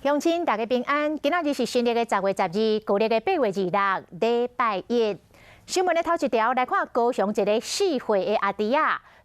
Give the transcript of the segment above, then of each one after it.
鄉親大家平安，今仔日是新曆的10月12，舊曆的8月26，禮拜一。新聞的頭一條來看，高雄一个4歲的阿弟仔，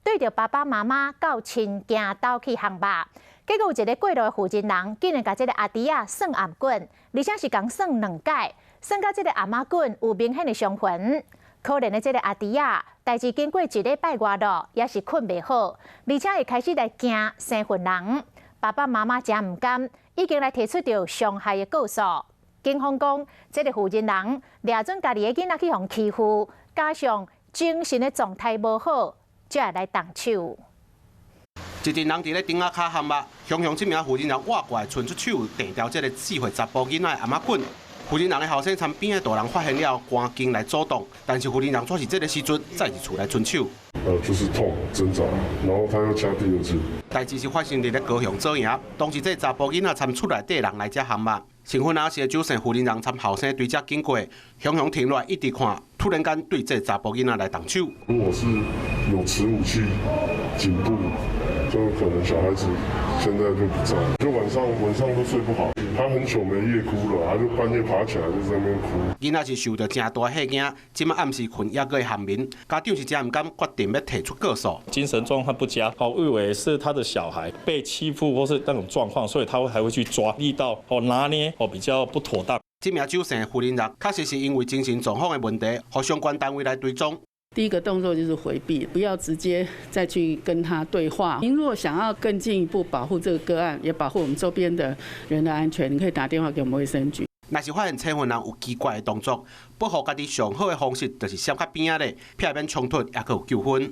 對著爸爸媽媽到親囝兜去烘肉，結果有一个過路的婦人人，竟然共這个阿弟仔耍頷頸，而且是共耍兩擺，耍到這个頷仔頸有明顯的傷痕。可憐的這个阿弟仔，代誌經過一禮拜外咯，也是睏袂好，而且會開始來驚生份人。爸爸媽媽誠毋甘，已經來提出著傷害的告訴。警方講，這个婦人人掠準家己的囡仔去予欺負，加上精神的狀態無好，才會來動手。一陣人佇咧頂仔跤烘肉，雄雄這名婦人人倚過來，伸出手，掟牢這个4歲查埔囡仔的頷仔頸。婦人人的後生參邊仔大人發現了，趕緊來阻擋，但是婦人人煞是這个時陣再入厝來伸手。就是痛掙扎，然後他又掐第二次。代誌是發生佇咧高雄左營，當時這個查埔囡仔參厝內底人來遮烘肉，新婚阿是的酒姓婦人人參後生對遮經過，雄雄停落來一直看，突然間對這個查埔囡仔來動手。如果是有持武器，頸部，就可能小孩子現在就不在，就晚上都睡不好，他很久沒夜哭了，他就半夜爬起來就在那邊哭。囡仔是受著誠大嚇驚，這擺暗時睏猶閣會頷眠，家長是誠毋甘，決定欲提出告訴。精神狀況不佳，哦，以為是他的小孩被欺負或是那種狀況，所以他會還會去抓，力道哦拿捏哦比較不妥當。這名周姓婦人人確實是因為精神狀況的問題，予相關單位來追蹤。第一個動作就是迴避，不要直接再去跟他對話。您如果想要更進一步保護這個個案，也保護我們周邊的人的安全，你可以打電話給我們衛生局。若是發現車份人有奇怪的動作，保護家己上好的方式就是閃較邊仔咧，避免衝突，猶閣有糾紛。